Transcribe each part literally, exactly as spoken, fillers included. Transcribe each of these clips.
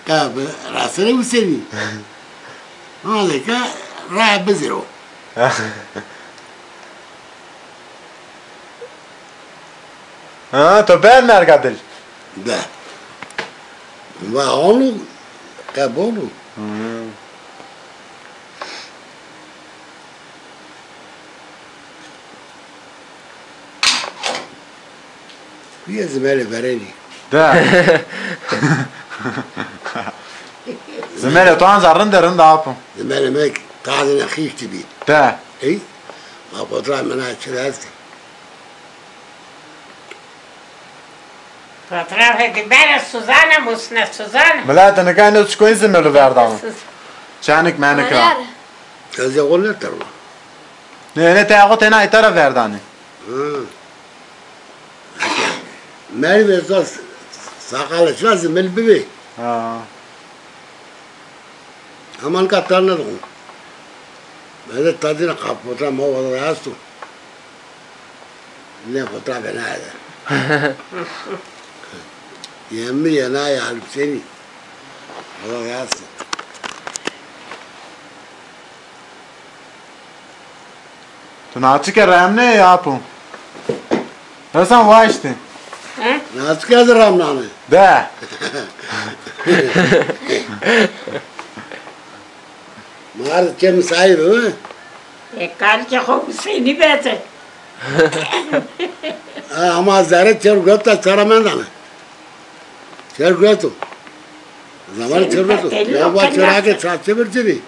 Ka bi rasene Husênî. Hande ke raya biziro. Ha, to ber merga dil. Be. Va onu, ke bonu. Hmm. Kuye zimelê verenî. De. Zimelê to anca rinde rinde apo. Zimelê me tazine xîftî bî. De. Ey, ma fotoğraf mena çi de estî. Fotoğrafê di bere Suzane, musne Suzane. Milet nika ino çikoyî zimelu verdano. Çenik menik ra. Ez ya xo neterma. Ne, ne te ya xo tena îta ra verdanê. Hı. Merî ve zor saqalê lazim el bibê. Ha. Ama nika tar nedixo. Ben de tadîna kapota ma wada esto. Ne fotoğraf bena de. Yemi yena ya Husênî. Wada esto. Tu naçike remnê ya apo? Esan waştî. He? Naçike de remnanê. De. Mar çem sahibi mi? E, kalke xo Husênî bete. Ha, ama zerre çer gota çara mendane. Çer gureto. Zaman çer gureto. Ya va çera ke çarçe bir çeri.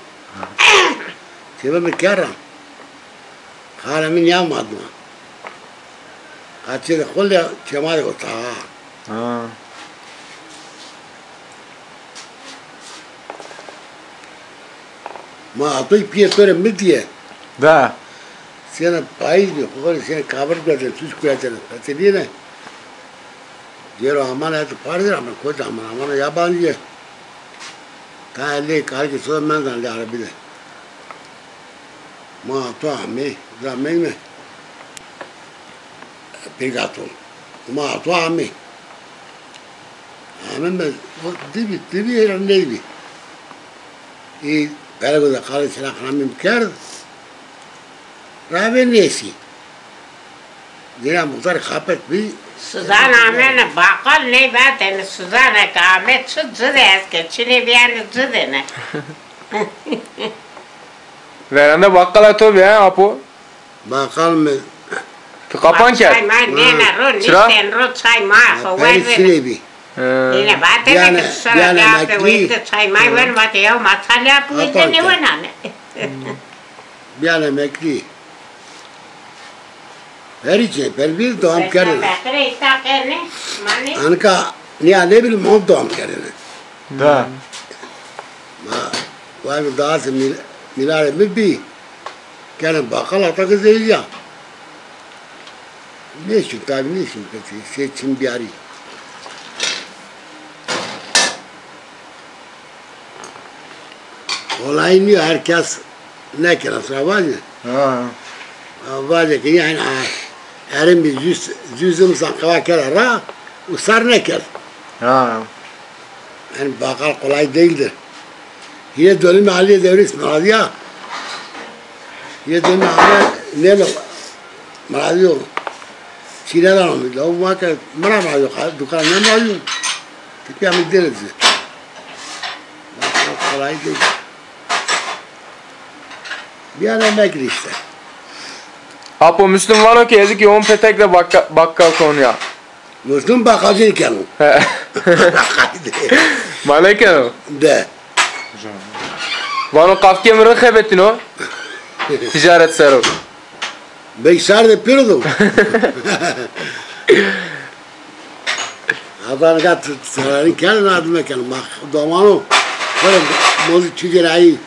Çera mi kera. Xale mi niya madma. Kaçe de xole çema de ota. Ha. Ma atoy piyê to rê mi dîye. Da. Sêne payîz bî, xo rê sêne kabir guretene, tuz guretene, fetelîyêne. Cêro aman, eto pardî ra aman, kotî aman, aman yabancî ye. Ta lê kalkî so mendan lê erebî de. Ma to amê, ra meyme. Pêgato. Ma to amê. Amê me, dibî, dibî, era nêbî. Ê, perego de qalê sila qamîm kerd. Ravê nêsî. Dîna muxtar xapet bî. Suzan amene baqal ney vatene, Suzan ke ame çi ci de ez ke, çinê bîyane ci de ne. Verende baqala to bî ha, apo? Baqal mi? Ti qapan kerd? Çay may nêne ro, nişten ro çay ma xo werde. Perî sinê bî. Yine vatene ki sara ya pe werde çay may wen, vate ya ma çalya bu werde ne wenane. Bîyan emeklî. Herî çê, per bir devam kerdin. Bekre îta kerne, mane. Anka niya ne bileyim, on devam kerdin. Da. Ma, vay be, daha se mil-, milare mi bi. Kene bakal ata ki zeyya. Nêşim, tabî nêşim, peki, şey çim biyarî. Olayî nîyo, her kes nêkena, sira vajî. Ha. Vajê ke yanî, a, erin bî zû, zû zimstan qewa kera ra û sar nêkerd. Ha. Yanî bakal kolay değildir. Yine dönüm haliye devris maradîya. Yine dönüm haliye nêno. Miradîyo. Çîne dano mi. Law ma ke mi ra miradîyo, dukana nêmiradîyo. Tipîya mi dêne ci. Kolay değil. Bir ara emekli işte. Apo Müslüm vano ki ez ki on petek de bakka-, bakkal konya. Müslüm bakkalcılık keno. He. Ma nêkeno? De. Vano kafkê mi rind xebetîno. Ticaret ser o. Bey sar de pêro do. Adan gat sararî kerdin, adim keno. Ma domano. Böyle mozu çiçeği.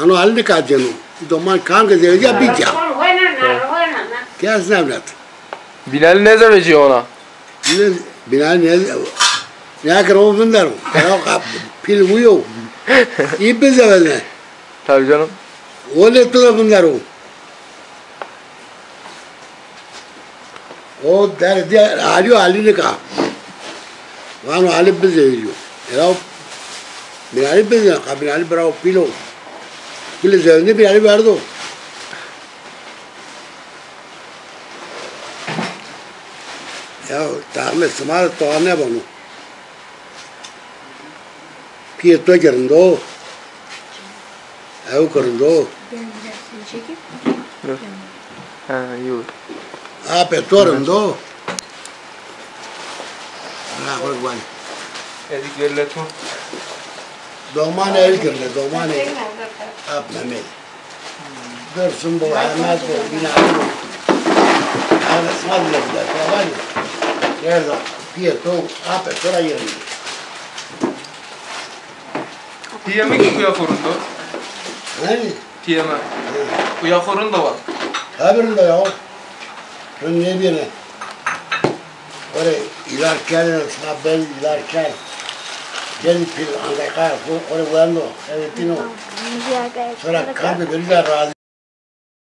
Ano hal nika ceno. Doman kan ke zewedîya bî ca. Kes nêvnat. Binali nêzewecîyo ona? Ne, Binali ne, ne akir o vindero. Ya ka pîl uyo. Î bizewezne. Tabii canım. O ne tu da vindero. O der diye alîyo, alî nika. Vano Ali bizewicîyo. Era o Binali bizewîno, qa Binali bira o pîl o. Kulê zewendê Binali verdo. Ya taxmê sima de toa nêbono. Piyê to ki rind o. Ew ki rind o. Dur. Ha, yo. Apê to rind o. Ra xo guan. Edi gelle to. Domanê el girle, domanê. Ap Mehmet. Dursun bo, Hemed bo, Binali bo. Hemed sima bile bile, tamam mı? Nerede? Piyê to, apê to ra yerim. Piyê mi ki kuya xo rind o? He? Piyê mi. He. Kuya xo rind o wa? Tabi rind o ya. Rind nêbîyêne. Ore îlar kerdêne, sima ben îlar kerd. Gelî pîl anqeqaya xo ore wendo, evetîno. Sonra kampê verî de razî.